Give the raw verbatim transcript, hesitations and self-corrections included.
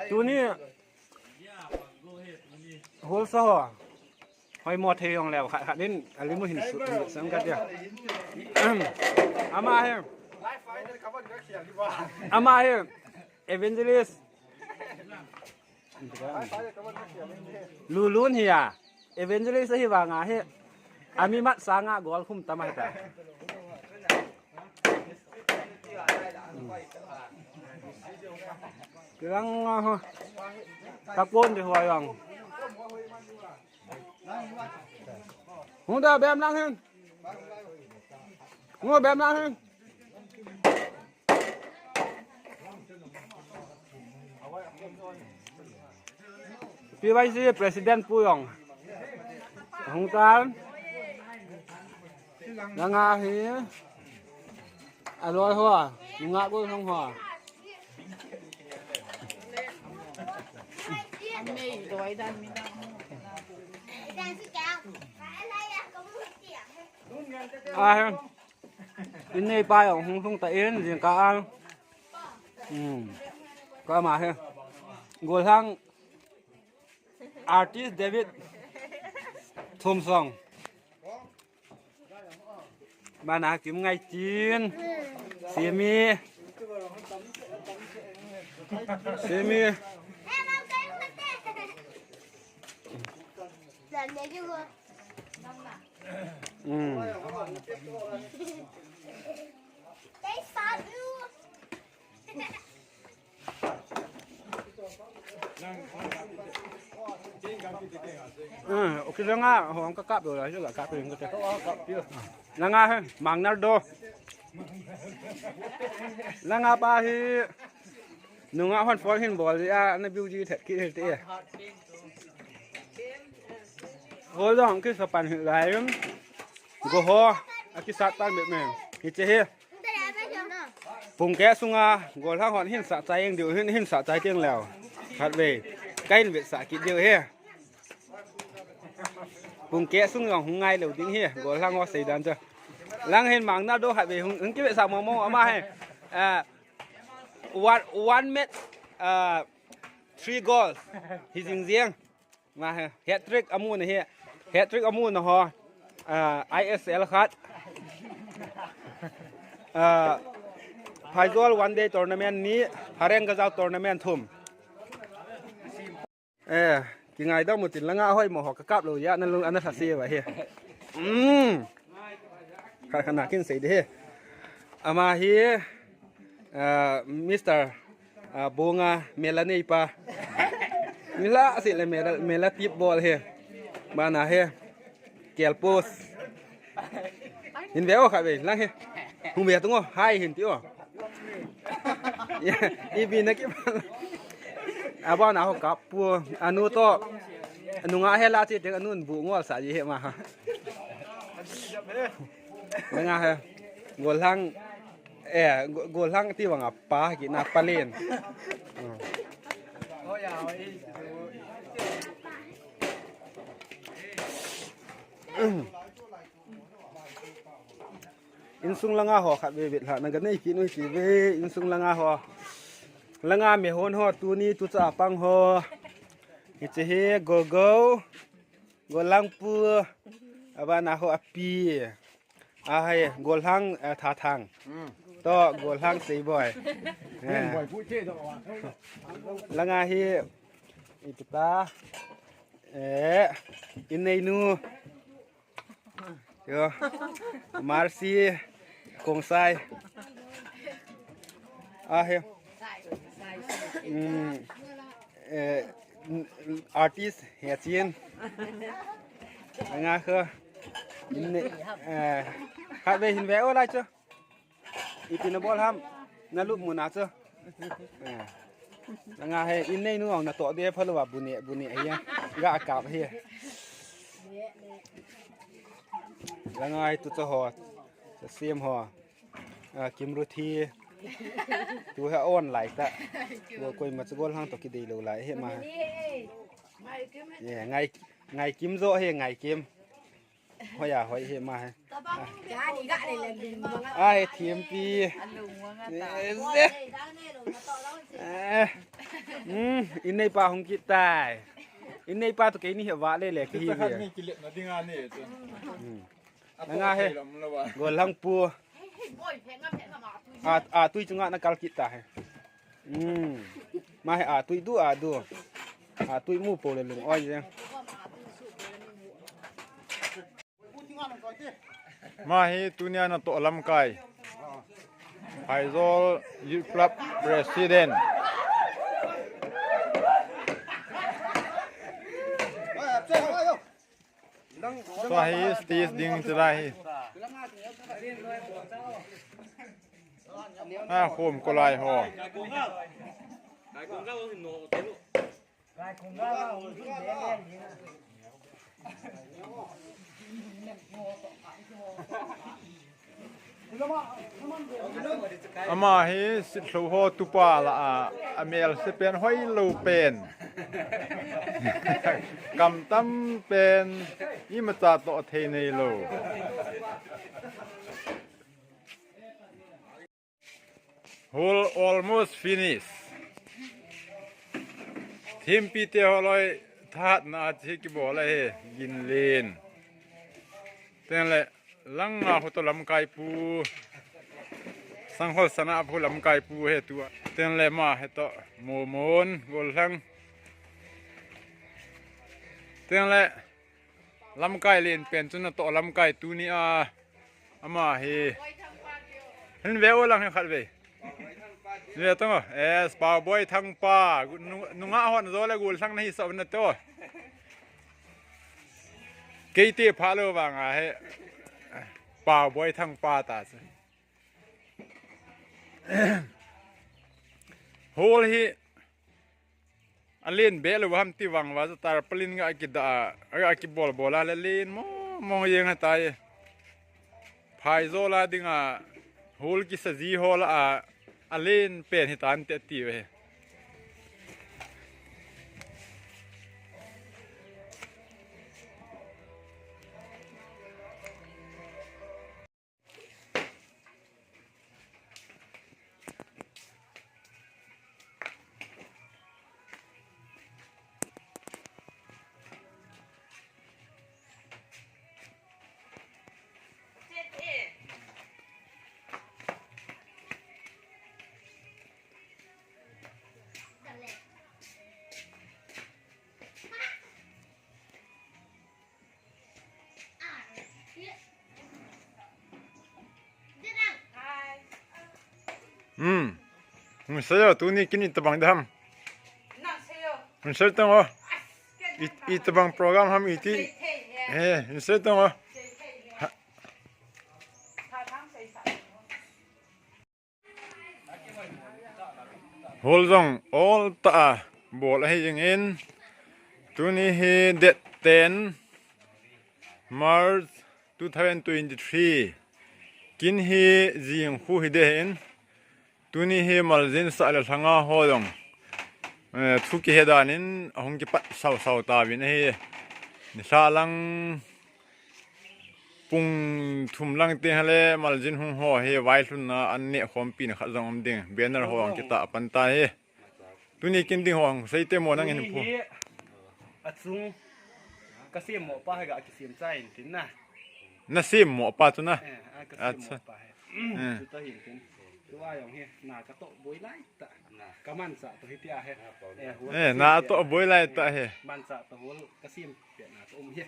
Tuni hol sa ho. Hoi mo thei jong leo khat khat in alimu hin su, hin sang ka dia. Ama he. Ama he. Evangelist. Lulun hi a. Evangelist hi vanga hi. Ami mat sanga gol khum tama hi ta. Lang, ah, takon de huai lang. Hung da bem lang hen. Ngo bem lang hen. P Y C President Pu Yong. Hung tan. Langa hi. Aloi ho. Nga ko hung ho. Ahem. Innei pa jong hung lhung ta in, jingkah a. Hmm. Ka ma he. Golhang artist David Thumsong. Mana kim ngai tin. Simi. Simi. Hmm. Ah, okay, langa, hong ka kap do la, ka kap do ka te. Langa he, Mang Nardo. Langa pa hi, nunga hon phone hin bol a, na beauty thet ki he te. Ho jong ki sa pan hi lai. Go ho, a ki sat pan me me. Hi che he. Pung keh sunga, Golhang hon hin sa chai eng diu, hin, hin sa chai teng leo. Khat ve. Ka hin vetsah kit diu he. Pung keh sung jong hung ngai lou ding he. Golhang ho sei dan chu. Lang hin Mang Nardo khat ve hung, hung ki vetsah mo mo ama he. Ah, one, one match, ah, three goals. Hi jing jeng. Ma he, hat-trick amu na hi, hat-trick amu na ho. Ah, I S L khat. Ah, Phaijol one day tournament ni, Hareng Gajao tournament thum. Eh, ki ngai dong mu tin langa hoi mo ho ka kap lou ya, na lung ana sa se ba he. Mm. Kha kha na kin sei de he. Ama hi, ah, Mister, ah, Bonga mela nei pa. Mela si le mela, mela tip bol he. Bana he. Kel pos. Hin ve o kha ve lang he. Hung ve tung o hai hin ti o. Ibi na ki. Abana ho kap pu anu to. Anu nga he la ti te anu bu ngol sa ji he ma ha. Nga he. Golhang, eh, Go-, Golhang ti vang apa ki na palen. Hmm. Insung langa ho khat ve ve la na ga nei ki nu ti ve insung langa ho. Langa me hon ho tuni tu cha pang ho. Hiche hi Gogo. Golhang pu, abana ho api. Ahai, Golhang, eh, Thathang. Hmm. To, Golhang Seiboi. Eh. Boi pu che do. Langa hi, ipita. Eh, inneinu. Yo. Mercy, Kongsai. Ahai. Hmm. Eh, n-, artist, he chin. Nga kho. Inne, eh, khat ve hin ve o lai chu. Ipi na bol ham. Na lup mu na chu. Eh. Nga he inneinu ong na to de pha lo wa bu ne, bu ne he. Ga kap he. Nga he tu chu ho. Sa sim ho. Ah, Kim Ruthi. Tu he on lai ta. Tu koima chu Golhang to kidei lou lai he ma. Ye, ngai, ngai Kim jo he, ngai Kim. Hoi a, hoi he ma he. Ah, he thiam pi. Eh, hmm, inneipa hung kit tai. Inneipa toh keini hi vale le kihi ve. Ni kilet na dinga ni chu. Hmm. Nanga he. Gollhang pu. A, a tui chunga nakal kit ta he. Hmm. Ma he a tui du a du. A tui mu po le lung oi je. Ma hi tunia natoh lamkai. Phaijol Youth Club President. Tua hi stage ding chu lai hi. A khom kolai ho. Ama hi sitlhou ho tupa lah a, amelse pen hoilou pen. Kamtam pen, imacha toh thei neilou. Hole almost finish. Thempi te holoi thahatna a che kibol ahi, ginlen. Tengle langa hotoh lamkai pu, Sanghol Sana pu lamkai pu he tua. Tengle ma hetoh Momon Gollhang. Tengle lamkai len pen chu natoh lamkai tunia. Ama hi. Hin ve u lang hin khat ve. Ve tong o. Yes, Paoboi Thangpa. Nu-, nungah hon jo le Gollhang nahi sah na to. Keite pha lou vang a he. Paoboi Thangpa ta chu. Hole hi alen be lou ham ti vang uva, tarpaulin ga kida, ga kibol bol a le len mo, mo jeng ahitai. Phaijol a dinga hole kisa ji ho lah a, alen pen hitan te ti ve. Hmm. Hung sei o, tuni kin itobang ding ham. Hung sei tong o. It, itobang program ham iti. Eh, hung sei tong o. Ha. Hole jong ol tah a bol ahi jeng in, tuni hi date ten March two thousand twenty-three, kin hi jing khu hi ding ahin, tuni hi maljin sah le lhanga ho jong, eh, thu kihe dan in ahung kipat sau sau tauvin ahi. Nilhah lang pung thum lang teng hile maljin hung ho hi vailhunna an neh khompi na khat jong um ding, banner ho jong kitah pan ta hi. Tuni kin ding ho hung sei temo nang hin pu. Tuni hi achung kasem mo pa hi ga kisem chai in tin na. Nasem mo pa chu na? Eh, a kasem mo pa hi. Acha. Eh. Chuta hin tin. Tua jong hi na katoh boi lai tah. Kamanchah toh hitia hi. Eh, hole kasem na toh boi lai tah hi. Manchah toh hole kasem pet na toh um hi.